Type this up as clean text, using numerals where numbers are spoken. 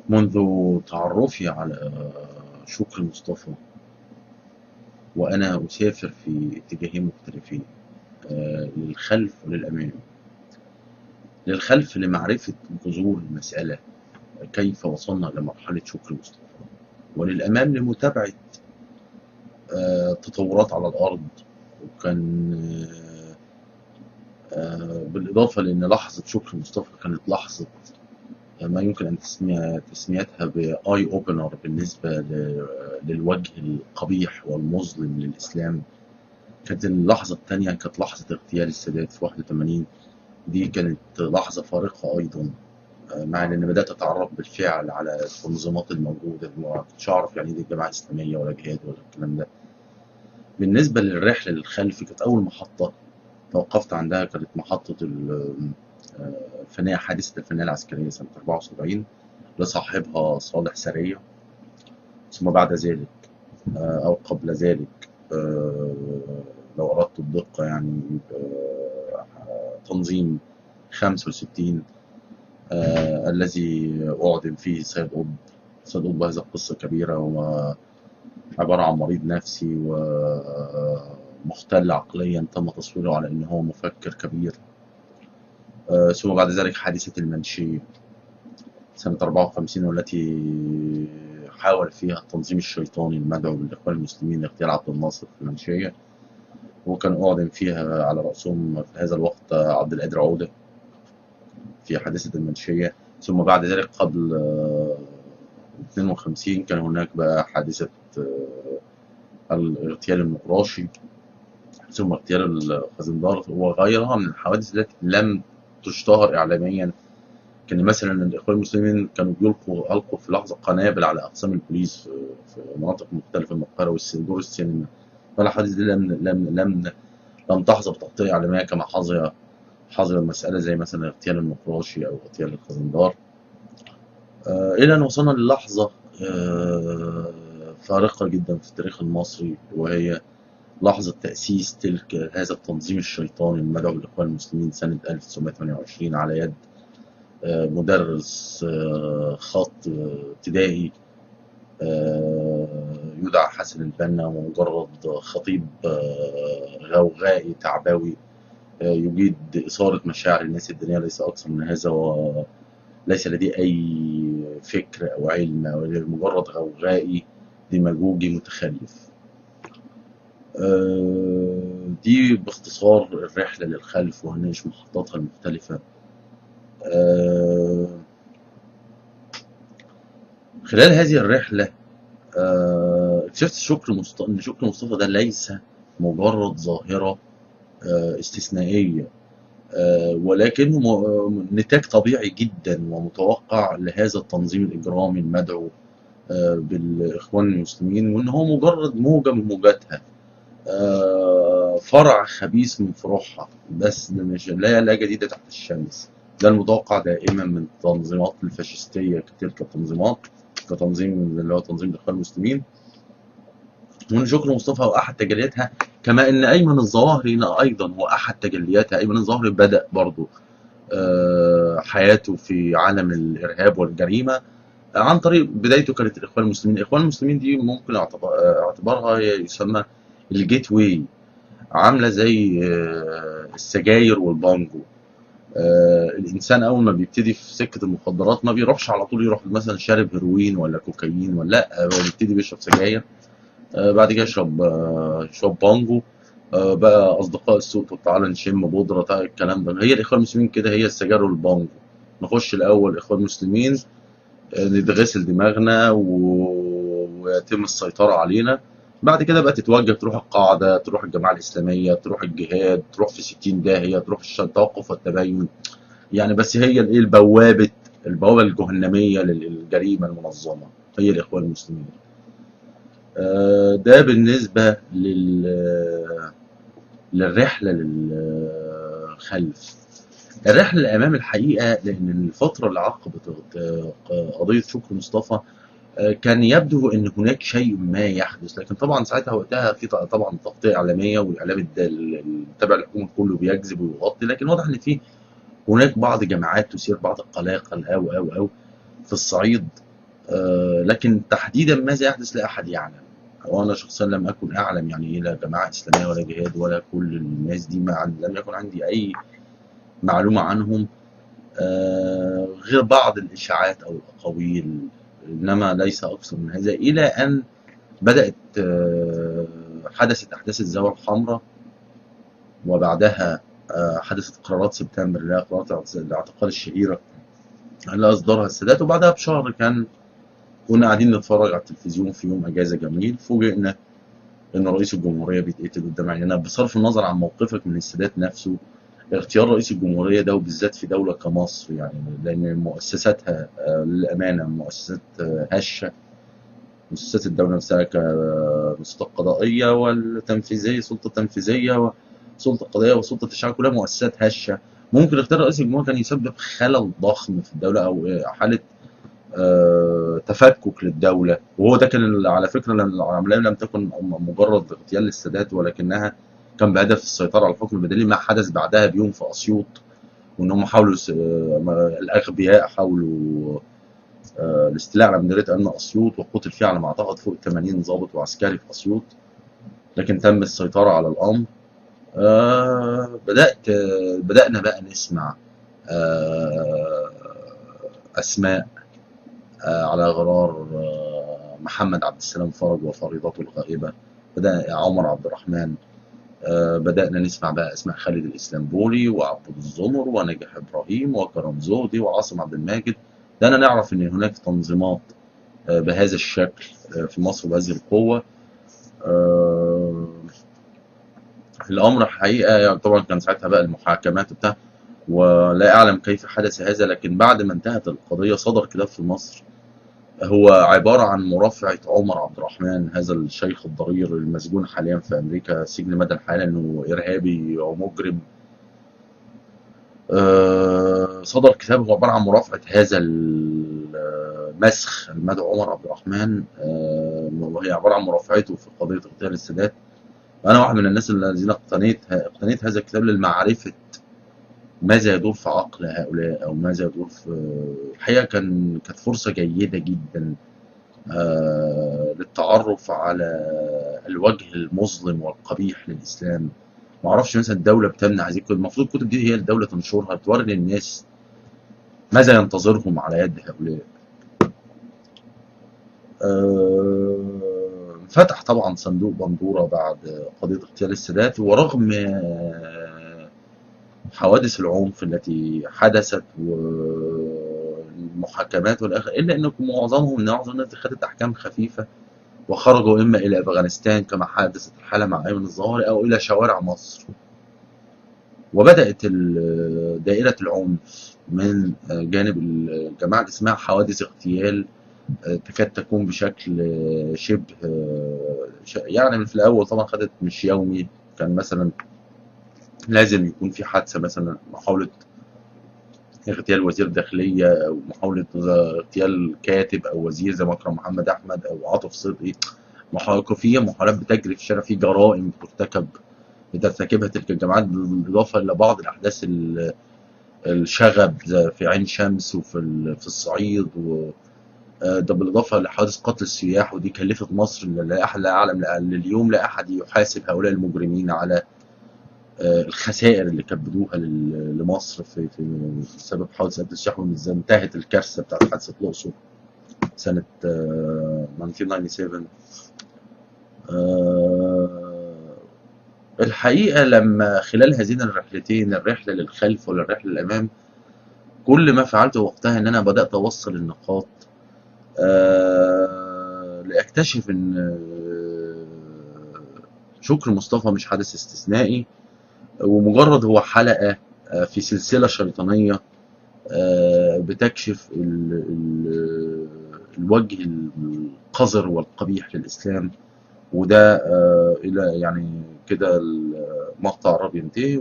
منذ تعرفي على شكري مصطفى وأنا أسافر في اتجاهين مختلفين، للخلف وللأمام. للخلف لمعرفة جذور المسألة، كيف وصلنا لمرحلة شكري مصطفى، وللأمام لمتابعة تطورات على الأرض. وكان بالإضافة لأن لحظة شكري مصطفى كانت لحظة ما يمكن أن تسميتها ب eye opener بالنسبة للوجه القبيح والمظلم للإسلام. كانت اللحظة الثانية كانت لحظة اغتيال السادات في 81، دي كانت لحظة فارقة أيضا، مع أن بدأت أتعرف بالفعل على التنظيمات الموجودة، ما كنتش أعرف يعني إيه الجماعة الإسلامية ولا جهاد ولا الكلام ده. بالنسبة للرحلة للخلف، كانت أول محطة توقفت عندها كانت محطة الفنية، حادثة الفنية العسكرية سنة 74 لصاحبها صالح سرية. ثم بعد ذلك أو قبل ذلك لو أردت الدقة يعني تنظيم 65 الذي أعدم فيه سيد قطب. سيد قطب هذا قصة كبيرة، وعبارة عن مريض نفسي ومختل عقليا تم تصويره على أنه هو مفكر كبير. ثم بعد ذلك حادثة المنشية سنة 54، والتي حاول فيها التنظيم الشيطاني المدعو بالإخوان المسلمين اغتيال عبد الناصر في المنشية، وكان أعدم فيها على رأسهم في هذا الوقت عبد القادر عودة في حادثة المنشية. ثم بعد ذلك قبل 52 كان هناك بقى حادثة الاغتيال النقراشي، ثم اغتيال الخزندار وغيرها من الحوادث التي لم تشتهر إعلاميا. كان مثلا الإخوان المسلمين كانوا ألقوا في لحظة قنابل على أقسام البوليس في مناطق مختلفة من القاهرة ودور السينما. فالحادث دي لم تحظى بتغطية إعلامية كما حظي المسألة، زي مثلا اغتيال النقراشي أو اغتيال الخزندار. إلى أن وصلنا للحظة فارقة جدا في التاريخ المصري، وهي لحظة تأسيس هذا التنظيم الشيطاني المدعو بالإخوان المسلمين سنة 1928 على يد مدرس خط ابتدائي يدعى حسن البنا، ومجرد خطيب غوغائي تعبوي يجيد إثارة مشاعر الناس الدينية، ليس أكثر من هذا، وليس لديه أي فكر أو علم، أو مجرد غوغائي ديماجوجي متخلف. دي باختصار الرحلة للخلف وهناش محطاتها المختلفة. خلال هذه الرحلة اكتشفت إن شكري مصطفى ده ليس مجرد ظاهرة استثنائية، ولكنه نتاج طبيعي جدا ومتوقع لهذا التنظيم الإجرامي المدعو بالإخوان المسلمين، وإن هو مجرد موجة من موجاتها، فرع خبيث من فروعها، بس مش لا جديدة تحت الشمس. ده المتوقع دائما من التنظيمات الفاشستية كتلك التنظيمات، كتنظيم اللي هو تنظيم الإخوان المسلمين. وإن شكري مصطفى هو أحد تجلياتها، كما إن أيمن الظواهري أيضا هو أحد تجلياتها. أيمن الظواهري بدأ برضو حياته في عالم الإرهاب والجريمة عن طريق بدايته كانت الإخوان المسلمين. الإخوان المسلمين دي ممكن اعتبارها يسمى ال gateway، عاملة زي السجاير والبانجو. الإنسان أول ما بيبتدي في سكة المخدرات ما بيروحش على طول يروح مثلا شارب هيروين ولا كوكايين ولا لأ، هو بيبتدي بيشرب سجاير، بعد كده يشرب بانجو، بقى أصدقاء السوق طب تعالى نشم بودرة، تعالى الكلام ده. هي الإخوان المسلمين كده، هي السجاير والبانجو. نخش الأول إخوان مسلمين، نتغسل دماغنا ويتم السيطرة علينا، بعد كده بقى تتوجه تروح القاعدة، تروح الجماعة الإسلامية، تروح الجهاد، تروح في 60 داهية، تروح التوقف والتباين يعني. بس هي الايه، البوابة الجهنمية للجريمة المنظمة هي الإخوان المسلمين. ده بالنسبة للرحلة للخلف. الرحلة للأمام الحقيقة، لأن الفترة اللي عقبت قضية شكري مصطفى كان يبدو أن هناك شيء ما يحدث، لكن طبعا ساعتها وقتها في طبعا تغطية إعلامية، والإعلام التابع للحكومة كله بيكذب ويغطي، لكن واضح أن في هناك بعض جماعات تثير بعض القلاقل أو أو أو في الصعيد. لكن تحديدا ماذا يحدث لا أحد يعلم، وأنا شخصيا لم أكن أعلم يعني إيه لا جماعة إسلامية ولا جهاد ولا كل الناس دي، ما لم يكن عندي أي معلومة عنهم غير بعض الإشاعات أو الأقاويل، إنما ليس أكثر من هذا. إلى أن بدأت حدثت أحداث الزاوية الحمراء، وبعدها حدثت قرارات سبتمبر اللي هي قرارات الاعتقال الشهيرة اللي أصدرها السادات. وبعدها بشهر كنا قاعدين نتفرج على التلفزيون في يوم أجازة جميل، فوجئنا إن رئيس الجمهورية بيتقتل قدام عينينا. بصرف النظر عن موقفك من السادات نفسه، اختيار رئيس الجمهورية ده وبالذات في دولة كمصر، يعني لأن مؤسساتها للأمانة مؤسسات هشة، مؤسسات الدولة نفسها كالسلطة القضائية والتنفيذية، السلطة التنفيذية والسلطة القضائية والسلطة التشريعية، كلها مؤسسات هشة. ممكن اختيار رئيس الجمهورية كان يسبب خلل ضخم في الدولة أو حالة تفكك للدولة. وهو ده كان على فكرة العملية لم تكن مجرد اغتيال للسادات، ولكنها كان بهدف السيطرة على الحكم، بدليل ما حدث بعدها بيوم في أسيوط، وإن هم حاولوا الأغبياء حاولوا الاستيلاء على مديرية أمن أسيوط، وقتل فيها على ما أعتقد فوق 80 ضابط وعسكري في أسيوط، لكن تم السيطرة على الأمر. بدأنا بقى نسمع أسماء على غرار محمد عبد السلام فرج وفريضته الغائبة، بدأ عمر عبد الرحمن، بدأنا نسمع بقى أسماء خالد الإسلامبولي وعبد الزمر ونجاح إبراهيم وكرم زهدي وعاصم عبد الماجد. بدأنا نعرف إن هناك تنظيمات بهذا الشكل في مصر بهذه القوة. الأمر حقيقة يعني طبعا كان ساعتها بقى المحاكمات وبتاع، ولا أعلم كيف حدث هذا، لكن بعد ما انتهت القضية صدر كتاب في مصر هو عبارة عن مرافعة عمر عبد الرحمن، هذا الشيخ الضرير المسجون حاليا في أمريكا سجن مدى الحياة لأنه إرهابي ومجرم. صدر كتاب هو عبارة عن مرافعة هذا المسخ المدعو عمر عبد الرحمن، وهي عبارة عن مرافعته في قضية اغتيال السادات. أنا واحد من الناس الذين اقتنيت هذا الكتاب للمعرفة ماذا يدور في عقل هؤلاء أو ماذا يدور في الحقيقة. كانت فرصة جيدة جدا للتعرف على الوجه المظلم والقبيح للإسلام. ما اعرفش مثلا الدولة بتمنع هذه الكتب، المفروض الكتب دي هي الدولة تنشرها، توري للناس ماذا ينتظرهم على يد هؤلاء. فتح طبعا صندوق بندورة بعد قضية اغتيال السادات، ورغم حوادث العنف التي حدثت والمحاكمات والآخر، إلا أن معظم الناس خدت أحكام خفيفة وخرجوا إما إلى أفغانستان كما حدثت الحالة مع أيمن الظواهري أو إلى شوارع مصر. وبدأت دائرة العنف من جانب الجماعة الإسلامية، حوادث اغتيال تكاد تكون بشكل شبه يعني في الأول طبعا خدت مش يومي، كان مثلا لازم يكون في حادثة، مثلا محاولة اغتيال وزير داخلية أو محاولة اغتيال كاتب أو وزير زي مكرم محمد أحمد أو عاطف صدقي. محاولات بتجري في الشارع، في جرائم بترتكبها تلك الجماعات، بالإضافة إلى بعض الأحداث الشغب في عين شمس وفي الصعيد، ده بالإضافة لحوادث قتل السياح، ودي كلفت مصر لا أحد لا أعلم لليوم لا أحد يحاسب هؤلاء المجرمين على الخسائر اللي كبدوها لمصر في بسبب حوادث قتل السياح. وانتهت الكارثة بتاعت حادثة الأقصر سنة 1997. الحقيقة لما خلال هذين الرحلتين، الرحلة للخلف والرحلة للأمام، كل ما فعلته وقتها إن أنا بدأت أوصل النقاط لأكتشف إن شكر مصطفى مش حدث استثنائي، ومجرد هو حلقة في سلسلة شيطانية بتكشف الوجه القذر والقبيح للإسلام. وده إلى يعني كده المقطع الرابع ينتهي.